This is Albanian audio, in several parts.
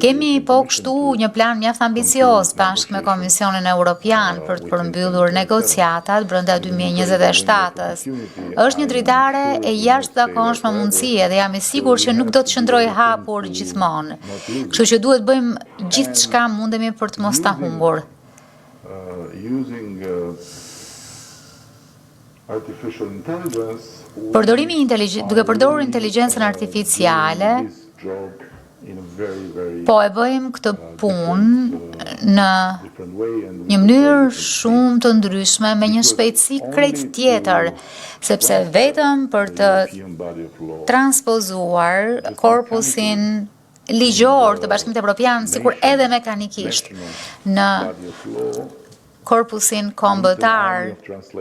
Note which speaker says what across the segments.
Speaker 1: Kemi po kështu një plan mjaft ambicioz bashkë me Komisionin Evropian për të përmbyllur negociatat brenda 2027-s. Është një dritare e jashtëzakonshme mundësie dhe jam i sigurt që nuk do të qëndrojë hapur gjithmonë. Kështu që duhet bëjmë gjithçka mundemi për të mos ta humbur.
Speaker 2: Using artificial intelligence.
Speaker 1: Përdorimi duke përdorur inteligjencën artificiale, po e bëjmë këtë punë në një mënyrë shumë të ndryshme me një shpejtësi krejt tjetër, sepse vetëm për të transpozuar korpusin ligjor të Bashkimit Evropian, sikur edhe mekanikisht në korpusin kombëtar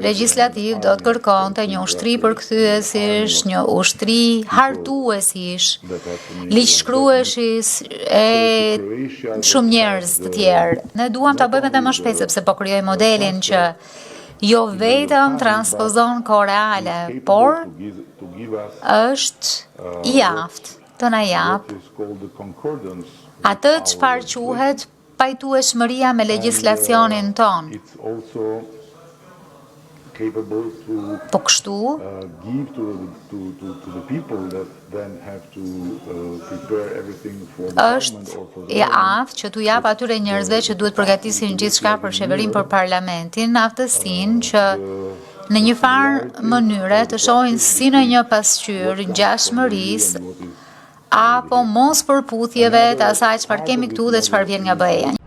Speaker 1: legjislativ do të kërkonte një ushtri përkthyesish, një ushtri hartuesish, ligjshkruesish e shumë njerëz të tjerë. Ne duam ta bëjmë edhe më shpejt sepse po krijojmë modelin që jo vetëm transpozon kohë reale, por është i aftë të na jap atë çfarë quhet pajtueshmëria me legjislacionin tonë. Po kështu,
Speaker 2: give to the people that then have to prepare everything for the
Speaker 1: është i aftë që t'u jap atyre njerëzve që duhet përgatisin gjithçka për qeverinë, për parlamentin, aftësinë që në një farë mënyre të shohin si në një pasqyrë ngjashmërisë apo mos përputhjeve të asaj çfarë kemi këtu dhe çfarë vjen nga BE-ja.